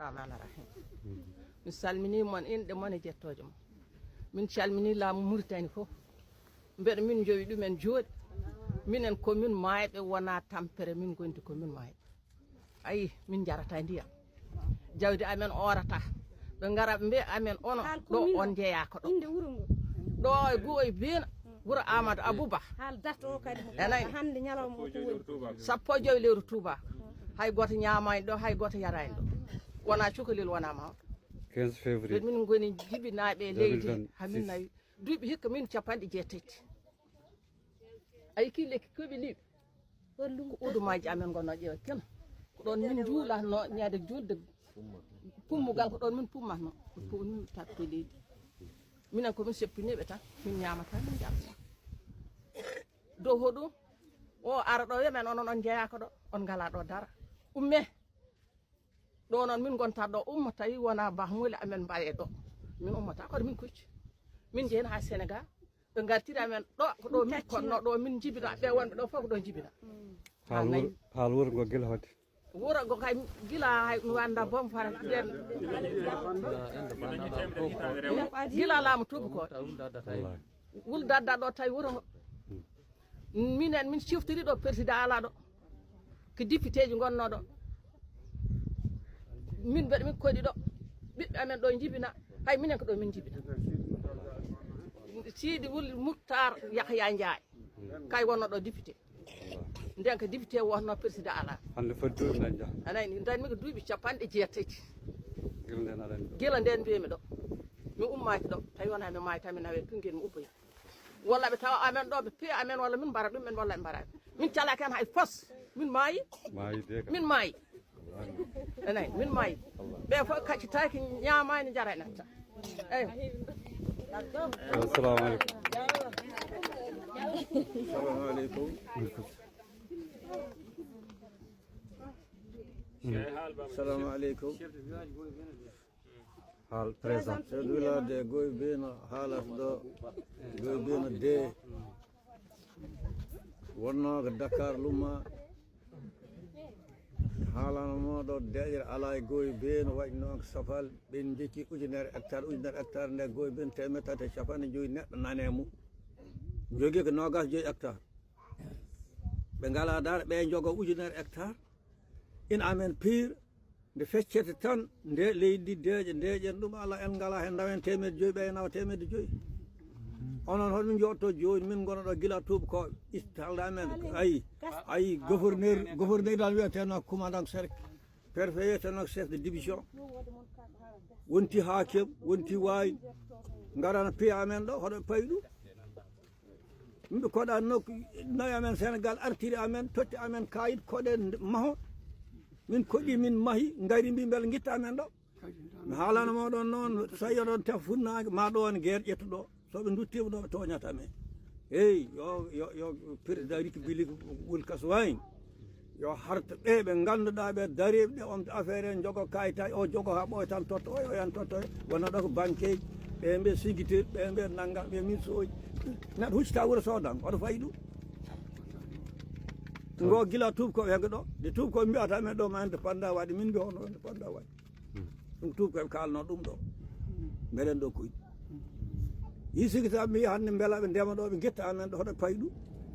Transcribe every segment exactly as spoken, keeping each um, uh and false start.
Rahmaani Rahim. Mi salminii mon inɗe mon e jettooje mon. Min calminii laamu Muritani fof. Mbeɗa min njowi ɗumen jooɗi. Minen ko min maayɓe, wonaa tampere, min ngondi ko min maayɓe. Ayi, min njarata ndiyam. Jawdi amen oorata. Ɓe ngara ɓe mbiya amen, ono ɗo on njeyaaka ɗo. Ɗo e Gooy Beena, wuro Amadou Abouba. Enay. Sappo e joy lewru Tuuba. Hay gooto ñaamaani ɗo, hay gooto yaraani ɗo. Wonaa cukalel, wonaa mawɗo. Quinze février. Min ngoni jibinaaɓe e leydi he, haa min nawi. Duuɓi hikka min capanɗe jeetati. Ayi, ki lekki ko ɓe liiɓi. Ko udumaaji amen ngonnoo ƴeewa kena. Ko ɗoon min njuulatnoo, ñaade juulde pummugal, ko ɗoon min pummatnoo. Ko min taɓte leydi. Minen ko min seppiniiɓe tan, min ñaamata, min njarata. Dow hoɗum, o ara ɗo, wiya men, onon on njeyaaka ɗo, on ngalaa ɗo dara. Umme. Ɗo noon min ngonta ɗo, umma tawi wona bahmule amen mbaye ɗo. Min ummata kono min kucci. Min njehen ha Sénégal. Ɓe ngartiri amen ɗo, ko ɗo min konno ɗo, min jibina. Ɓe wonɓe ɗo fof ko ɗo jibina. Haal wuro, haal wuro ngo gila hoɗde? Wuro ngo kay gila hay mi wanda bom fara den. Gila laamu tuubu ko. Wul dadda ɗo tawi wuro ngo. Minen min ciftiri ɗo président ala ɗo. Ko député ji ngonno ɗo. Min mbeɗa min koɗi ɗo. Ɓiɓɓe amen ɗo jibina. Hay minen ko ɗo min jibina. Sidi Wul Muktar Yahya Ndiaye. Kay wonno ɗo député. Nden ko député wonno président ala. Hannde foti duuɓi nayi jaha. Anay ni ndanmi ko duuɓi capanɗe jeetati. Gila nden aɗa anndi ɗo. Gila nden mbiymi ɗo. Mi ummaaki ɗo. Tawi wona mi maayta mi nawe tungen mi ubboya. Walla ɓe tawa amen ɗo, ɓe piya amen, walla min mbara ɗum, min walla ɓe mbara. Min calaki hen hay fos. Min maayi. Maayi de ka. Min maayi. Enay, min maayi. Ɓe fof kaccitaaki, ñaamaani, njaraani tan. Eyo. Assalamu alaikum. Assalamu alaikum. Assalamu alaikum. Haal présent. Chef de village de Goy Beno haalata ɗo. Goy Beno de wonno ko Dakar lumma. Haalana mo ɗo deƴere ala e Goy Beno waɗi noon ko Safal ɓen jokki ujunere hectare, ujunere hectare nde Goy Beno teemedde tati e capanɗe joyi neɗɗo nane mum. Jogii ko nogas joyi hectare. Ɓe ngala dara, ɓe jogo ujunere hectare. Ina amen pire. Nde feccete tan, nde leydi deeƴa, ndeeƴen ɗum, ala en ngala heen, ndawen teemedde joyi, ɓe nawa teemedde joyi. Onon, hoɗum jooɗto jooni, min ngona ɗo gila tuubakooɓe, itti haalde amen, ayi, ayi, gouverneur, gouverneur tan wiyeteno commandant cercle, préfet wiyeteno chef de division, wonti haakim, wonti waawi, ngarana piya amen ɗo, hoɗo payi ɗum. Yimɓe koɗa nokku nawi amen Sénégal artiri amen, totti amen kayit, koɗe nde-, maho. Min koɗi, min mahi, ngari mbi mbele ngitta amen ɗo. Mi haalana moɗon noon, so tawi oɗon tefa funnaange, ma ɗo on guerre ƴettu ɗo. So ɓe nduttima ɗo, ɓe tooñata men. Hey, yo, yo, yo président République wul kas wayn. Yo harta ɓe ɓe ngannduɗaa ɓe dariiɓe ɗe on affaire en jogo kayitaji, o jogo haa ɓooya tan totta oya, oya tan totta oya. Wona ɗo ko banque, ɓe mbiya sigitir, ɓe mbiya nannga, ɓe min soji. Neɗɗo huccita wuro sodan, oɗo fayi ɗum. Ngo gila tuubakooɓe hege ɗo, nde tuubakooɓe mbiyata men ɗo ma indépendant waɗi, min mbiya hono indépendant waɗi. Ɗum tuubakooɓe kaalno ɗum ɗo. Mbeɗen ɗo koyɗi. Yi sigi sa mbi hannde mbela ɓe ndema ɗo, ɓe ngetta amen ɗo, hoɗo payi ɗum.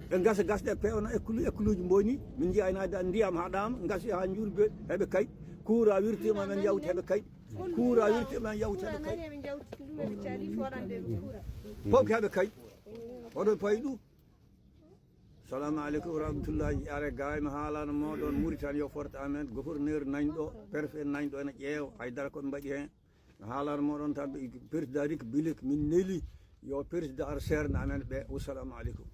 Ɓe ngasa gasɗe pewna ekkulu, ekkuluuji mboni, min njiya ina da ndiyam haɗama, ngasi ha njurbe, heɓe kay. Kuura wirtima men yawti heɓe kay. Kuura wirtima men yawti heɓe kay. Fof ko heɓe kay. Hoɗo payi ɗum. Salamu aleykum wa rahmatullahi. Are gaay mi haalano moɗon Mauritanie yo forte amen, gouverneur nañ ɗo, préfet nañ ɗo ene ƴeewa, haydara ko ɓe mbaɗi hen. Mi haalano moɗon tan, président République min neli yo président ar seerne amen ɓe. Wassalamu aleykum.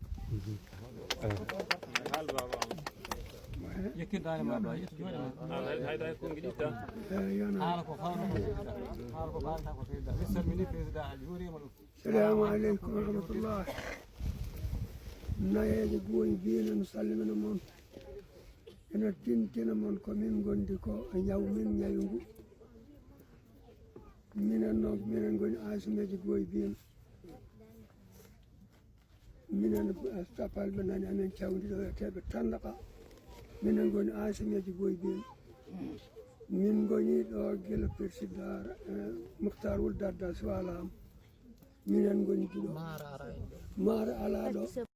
Yettintaani ma ɗo, yettu jooɗi ma. Haala, haydara ko ngiɗi tan. Haala ko faalata ko président. Haala ko faalata ko président. Mi salmini président, a juurima ɗum. Salamu aleykum wa rahmatullah. Nayeeje Gooy Beeno, mi salmina mon. Ina tintina mon ko min ngondi ko e ñaw min ñawi ngu. Minen noon, minen ngoni asimeeje Gooy Beeno. Minen, eh, sapalɓe nani amen cawdi ɗo, wiyeteeɓe Tandaka. Minen ngoni asimeeje Gooy Beeno. Min ngoni ɗo gila président, eh, Muhtar Wul Dadda Suwalam. Minen ngoni ɗo. Mara alaa ɗo.